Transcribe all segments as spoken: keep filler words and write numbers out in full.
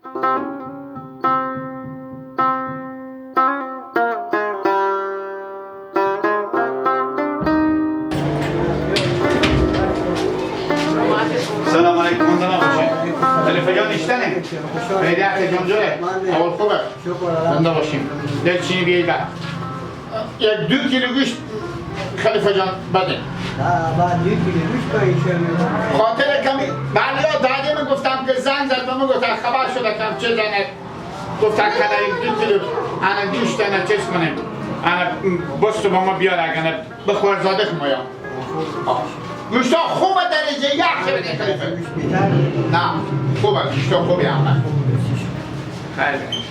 سلام علیکم، زنده باشین. خلیفه جان ایشتنه؟ خیریت جان جوره؟ اول خوبه؟ زنده باشین. دل چینی بیایی بر. یک دو کیلو گوشت خلیفه جان بده. ها، با دو کیلو گوشت با ایشان. خاطر کمی، بله، دادی من گفتم که زنگ زد و من گفتم خبر شده کم چه زنه. گفتم کنه یک دو کیلو انا گوشت انا چیز کنیم. انا بست با ما بیار اگه بخور زاده ما یا. گوشتا خوبه درجه یک خیلی خلیفه. نه، خوبه، گوشتا خوبه اما. خیلی.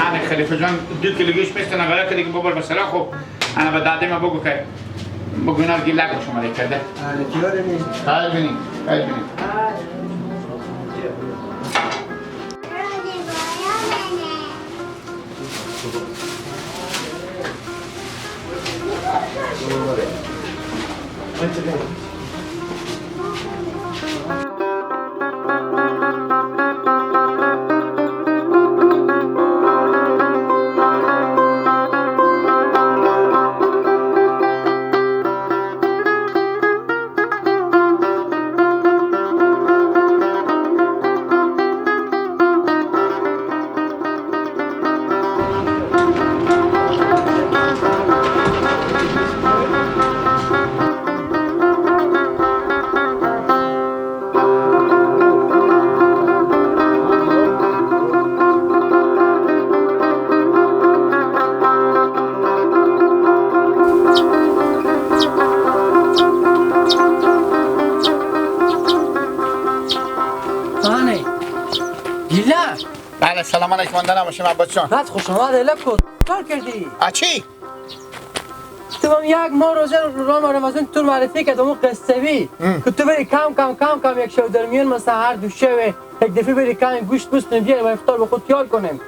انا خلیفه جان دو کیلو گوشت می‌ستنه، غلطه دیگه ببر به سرا خو. انا به داده ما بگو که بگو اینا رو گیلک شما ری کرده. آره، تیار نیم. خیلی بینیم، خیلی بینیم. آنه. گیلک. بله، سلام علیکم، زنده باشین عباس جان. بعد خوش آمد، الک کن. کار کردی؟ آ چی؟ تو هم یک ماه روزه رام رمضان تو معرفی کرد، اون قصه بی. هم. که تو بری کم کم، کم کم، یک شو در میان، مثلا هر دو شو، یک دفعه بری کم گوشت بستن بیاری و افطار به خود تیار کنیم.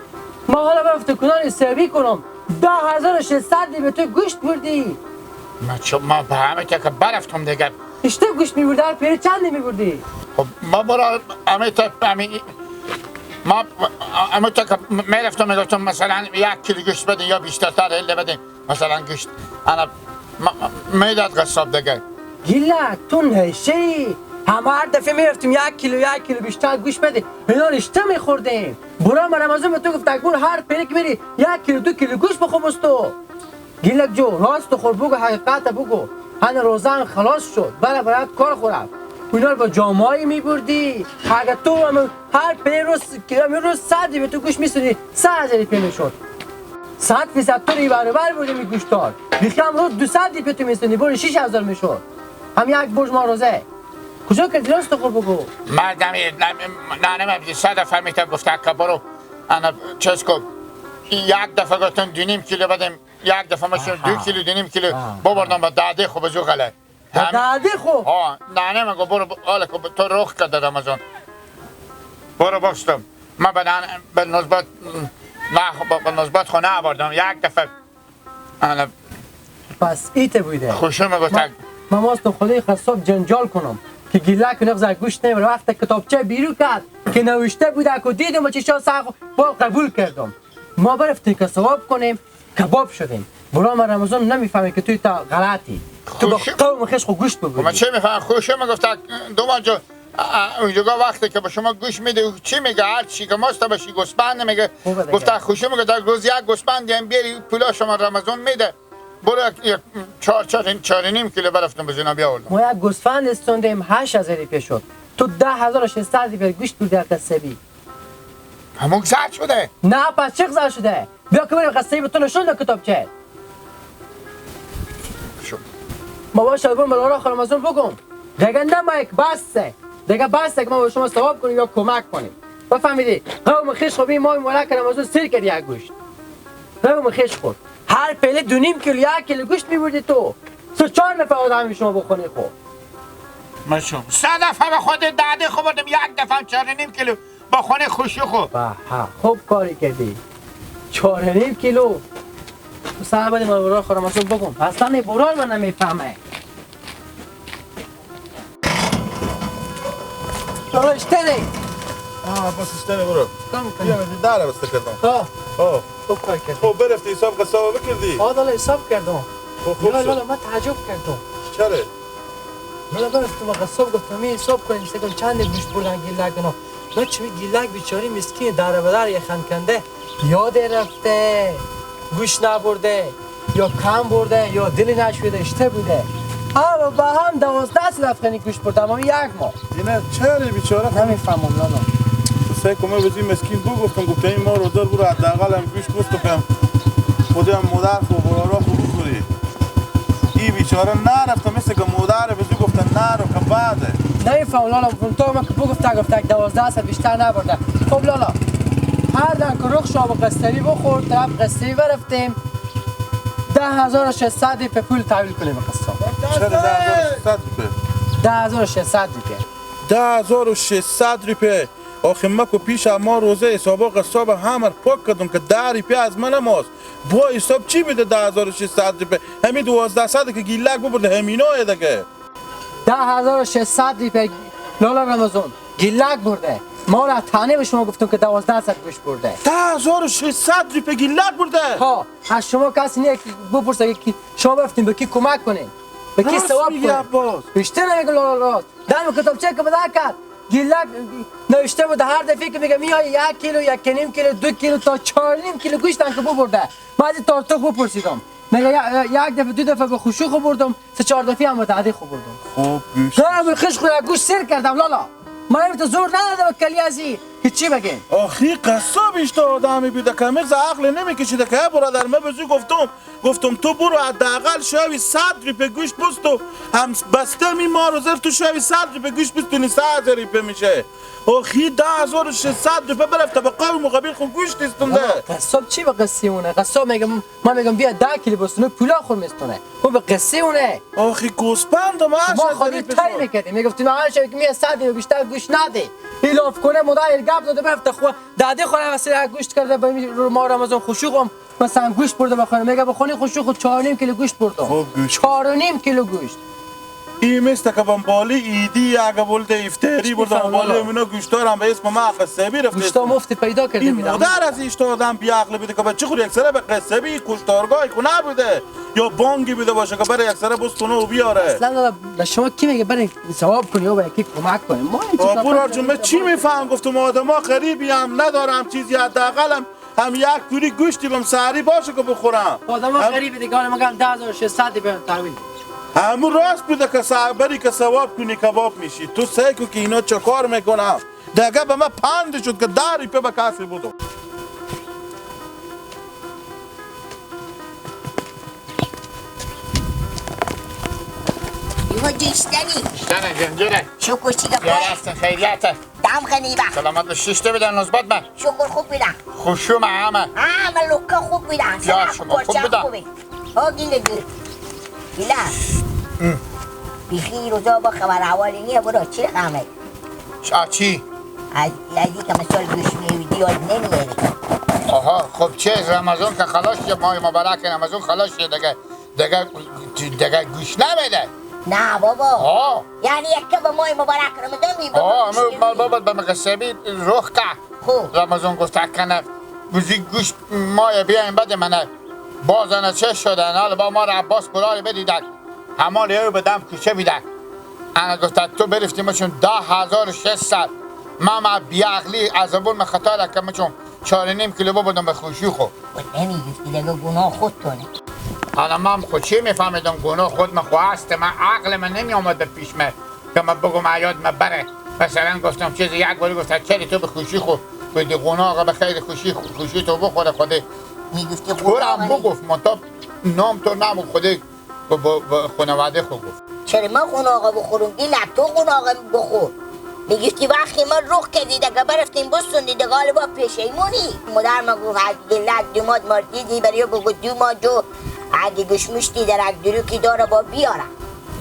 ما حالا برفت کنار سبی کنم. ده هزار و ششصد دی به تو گوشت بردی. ما چو، ما به همه که، که برفتم دیگه. اشته گوشت می‌بردی، هر پیری چندی می‌بردی؟ خب، ما برا همه تا، همین، ما همه تا که می‌رفتم، می‌گفتم مثلاً یک کیلو گوشت بدین یا بیشترتر هله بدین. مثلاً گوشت، انا، ما، ما، میداد قصاب دیگه. گیلک، تو نشی. همه هر دفعه می‌رفتیم یک کیلو، یک کیلو بیشتر گوشت بدین. اینا اشته می‌خوردیم. برا من رمضان به تو گفت، اگه هر پیری که می‌ری، یک کیلو، دو کیلو گوشت بخو بستو. گیلک جو، راست خور بگو، حقیقت بگو. هن روزان خلاص شد، برا برات کار خورم. اونا رو با جامایی می‌بردی. اگه تو هم هر پی روز، همین روز صد دی به تو گوشت می‌سونی، سه هزار پی می‌شد. صد فیصد تو ری برابر بردی می گوشتار. بیخی هم روز دوصد دی به تو می‌سونی، برو شش هزار می‌شد. هم یک برج ما روزه. کجا کردی؟ راست خور بگو. مردم، ننه من صد دفعه می‌ته گفته که برو، انا چیز کو، یک دفعه گفتن دو نیم کیلو بدیم، یک دفعه ماشین آها. دو کیلو، دو نیم کیلو آها. ببردم به داده خو بجو غله. به هم. داده خو؟ ها، ننه من گفت برو ب-، حالا که تو رخ کرده رمضان. برو بستم. من به ننه، به نسبت، نه، به، به نسبت خو نبردم. یک دفعه. انا پس ایته بوده. خوشم گفت. من، من ماست خودی قصاب جنجال کنم که گیلک نغز گوشت نمیره. وقت کتابچه بیرو کرد که نوشته بوده که دیدم و چشان سر خو با قبول کردم. ما برفتیم که ثواب کنیم، کباب شدیم. برام رمضان نمی‌فهمه که توی تا غلطی. تو با خوش- قوم خش خو گوشت ببودی. خب من چه می‌فهمم؟ خوشم گفت، دومان جو، ا-، ا-، اونجا وقتی که به شما گوش می‌ده، چی میگه؟ هر چی که ماست به شی گوسپند میگه. خوبه دیگه. گفته خوشم میگه، در روز یک گوسپند هم بیاری، پولا شما رمضان می‌ده. برو یک، یک چهار، چهار، چهار و نیم کیلو برفتم به جنابی آوردم. ما یک گوسفند استوندیم، هشت هزار روپیه شد. تو ده هزار و ششصد روپیه گوشت بودی از دست سبی. همون زرد شده. نه، پس چه زرد شده؟ بیا که بریم قصه‌ای به تو نشون ده کتابچه. شو. ما باشه، برو ملارا خانم از اون بگم. دیگه نه، ما یک بسه. دیگه بسه که ما به شما ثواب کنیم یا کمک کنیم. بفهمیدی؟ قوم خیش خو بی ما مبارک رمضان سیر کردی یک گوشت. قوم خیش خو. هر پله دو نیم کیلو، یک کیلو گوشت می‌بردی تو. سه چهار نفر آدمی شما بخونی خو. مشو. سه دفعه به خود داده خو بردم، یک دفعه هم چهار و نیم کیلو. با خونه خوشی خو. به، ها، خوب کاری کردی. چهار و نیم کیلو. تو سر بدی من برار خورم، اصلا بگم. اصلاً این برار من نمی‌فهمه. تو اشتری. آه، بس اشتنه برو. کام کنی؟ بیا، من داره بسته کردم. ها. آه. خوب کار کردی. خب، برفتی حساب قصابه بکردی؟ آه، دالا حساب کردم. خب، خوب یا شد. لالا، من تعجب کردم. چرا؟ لالا، برفتم قصاب گفتم، می حساب کنیم، سکم چند گوشت بردن گیلک اینا. من چمی گیلک بیچاری مسکین داره به داره یه خند کنده. یاد رفته، گوش نبرده، یا کم برده، یا دل نشوده، اشته بوده. اما با هم دوازده صد افغانی گوش برده، اما یک ماه. اینه چره بیچاره خو؟ نمی‌فهمم لالا. تو سه کمه بزی مسکین بگفتم، گفته این ما رو در برو، حداقل هم گوش بستو کم. خودی هم مادر خو برارا خو بخوری. ای بیچاره نرفته، مثل که مادر بزی گفته نرو که بعده. نمی‌فهمم لالا، تو هم که بگفته، گفته دوازده صد بیشتر نبرده. خب لالا، هر دم که رخ شما قصری بخورد، طرف قصری برفتیم، ده هزار و ششصد روپیه پول تحویل کنیم به قصاب. چرا ده هزار و ششصد روپیه؟ ده هزار و ششصد روپیه. ده هزار و ششصد روپیه. آخه من که پیش ما روزه حسابا قصاب همر پاک کردم که ده روپیه از من ماست. با حساب چی بده ده هزار و ششصد روپیه؟ همین دوازده صد که گیلک ببرده همینا دگه. ده هزار و ششصد روپیه لالا رمضان گیلک برده. ما را تنه به شما گفتم که دوازده صد گوش برده. ده هزار و ششصد روپیه گیلک برده؟ ها، از شما کسی نیه که بپرسه که شما بفتین به کی کمک کنین، به کی ثواب کنین. راست میگی عباس. بیشتر نمیگه لالا، راست. دم کتابچه که بده کرد، گیلک نوشته بود، هر دفعه که میگه میای یک کیلو، یک و نیم کیلو، دو کیلو تا چهار و نیم کیلو گوشتن که ببرده. من از این تارتوخ بپرسیدم. میگه یا-، یک دفعه، دو دفعه به خشوخ بردم، سه چهار دفعه هم به دهدی خو بردم. خب، گوش. دارم به خش خو گوش سیر کردم لالا. من هم تو زور نداده به کلی ازی که چی بگه. آخی قصاب ایشته آدمی بیده که همیز عقل نمی‌کشیده که برادر، من بزی گفتم، گفتم تو برو حداقل شوی صد روپیه گوشت بستو، هم بسته می ما رو زر تو شوی صد روپیه گوشت بستونی سه هزار روپیه میشه. آخی ده هزار و ششصد روپیه برفته به قوم و قبیل خو گوشت استونده. آقا، قصاب چی به قصه اونه؟ قصاب میگم، ما میگم بیا ده کیلو بستونه، پولا خور میستونه. او به قصه اونه. آخی گوسپند ما ما خودی تای میکردیم. میگفتیم هر شب که میاد صد و بیشتر گوشت نده. ایلاف کنه، مدام گپ داده برفته خو. داده خو را وسیله گوشت کرده به می رو ما رمضان خوشو خو. مثلاً گوشت برده بخونه، میگه بخونی خوشو خو چهار و نیم کیلو گوشت برده. خب، گوشت. چهار و نیم کیلو گوشت. این مثل که بم بالی عیدی، اگه بولده افطاری برده، می‌فهمم بالی آقا. همینا گوشتار هم به اسم ما قصابی رفته. گوشتا مفت پیدا کرده این بیدم. مادر از ایشته آدم بی‌عقل بیده که بچه خود یک سره به قصابی کشتارگاه کنه بوده یا بانگی بیده باشه که بره یک سره بستونه و بیاره. اصلاً آقا، به شما کی میگه برین ثواب کنی و به یکی کمک کنی؟ ما این چیزا آقا برار جون، من چی می‌فهم؟ گفتم آدما غریبی هم ندارم چیزی، حداقل هم هم یک کوری گوشتی بم سحری باشه که بخورم. آدم هم غریب دیگه، حالا مگم ده هزار و ششصد بهم تحویل. همون راست بوده که سه-، بری که ثواب کنی کباب می‌شی. تو سعی کن که اینا چه کار می‌کنم. دگه به من پند شد که ده روپیه به کسی بدم. ایوا جیشتنی. جانه جنجره. شکر چی گپای؟ یا راست خیریته. دم خنی با. سلامت باشی، شیشته بیدن نوزبت من. شکر خوب بیدن. خوشو ما همه. همه لوکا خوب بیدن. یا شما خوب بیدن. ها گیله گیله. گیله. ام. بیخی روزا با خبر احوالی نیه، برو چی خمه؟ چا چی؟ از، از این که مثال گوش می‌دی، یاد نمیاری. آها، خب چه، رمضان که خلاص شد، ماه مبارک رمضان خلاص شد دیگه. دگه، دگه گوش نمیده. نه بابا. آه. یعنی یک به ماه مبارک رمضان می آه، بابا همه مشکل مال بابا به مقصبی رخ که. خب. رمضان گفت کنه. بزی گوش ماه بیاین بعد منه. باز انا چه شده؟ انا با ما را عباس برای بدیدک. همال یه به دم کوچه بیدک. انا گفت تو برفتی مچون ده هزار و ششصد. ما، ما بیاغلی از زبون خطا را که مچون چهار و نیم کیلو ببردم به خوشی خو. و نمی‌گفتی دیگه گناه خود تونه. حالا من خود چی می‌فهمیدم؟ گناه خود من خو هست، من عقل من نمی‌آمد به پیش من که من بگم حیات من بره. مثلاً گفتم چیزی، یک باری گفت چری تو به خوشی خو بدی گناه به خیر خوشی خو، خوشی تو بخوره خودی. می‌گفتی تو را هم گناه بگفت، من تا نام تو نام خودی با، با، با خانواده خو گفت. چرا من قوناغه بخورم؟ ایله تو قوناغه بخور. می‌گفتی وقتی من رخ کردی دگه برفتیم بستوندی دگه حالا با پشیمونی. مادر من گفت اگه لک دوماد مردی دی برای بگو دوماد جو اگه گشمشتی در اگ دروکی داره با بیاره.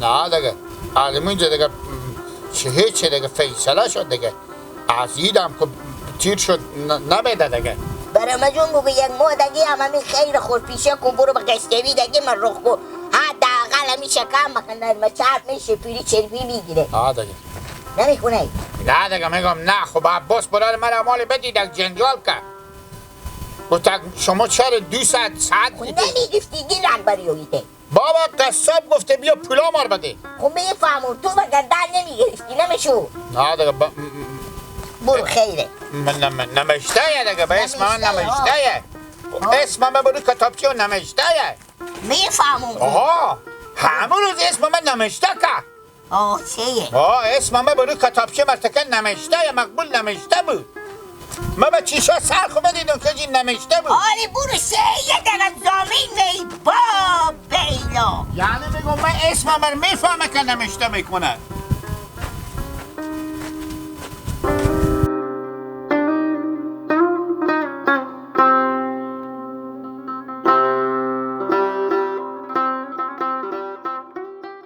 نه دگه. آدم اینجا دگه چه هیچ دگه فیصله شد دگه. از ایدم که تیر شد ن-، نمیده دگه. برای مجون بگو یک ماه دگه هم همین خیر خور پیشه کن برو به قشتوی دگه من رخ کن. حداقل همین شکم مخنر ما چرب می‌شه پیری چربی می‌گیره. آه دگه. نمی‌کنه. نه دگه، می‌گم نه. خب عباس برار مرا مال بدی دک جنجال که. گفتک شما چرا دو ساعت، ساعت خب دیگه؟ نمی‌گفتی گیلان بریویده. بابا قصاب گفته بیا پولا مار بده. خب می‌فهمم، تو به گردن نمی‌گرفتی، نمی‌شو. نه دگه، ب-، برو خیره. من نم-، نمشته یه دگه، به اسم من نمشته، نمشته یه. آه. اسم من برو کتابچه و نمشته یه. می‌فهمم. آها، همون روز اسم من نمشته که. آه، چیه؟ آه، اسم من برو کتابچه مرتکه نمشته یه، مقبول نمشته بود. من به چیشا سر خو بدیدم که جی نمشته بود. آری برو سه یه دگه زمین وی با بیلا. یعنی می‌گم من اسم من می‌فهمه که نمشته می‌کنه.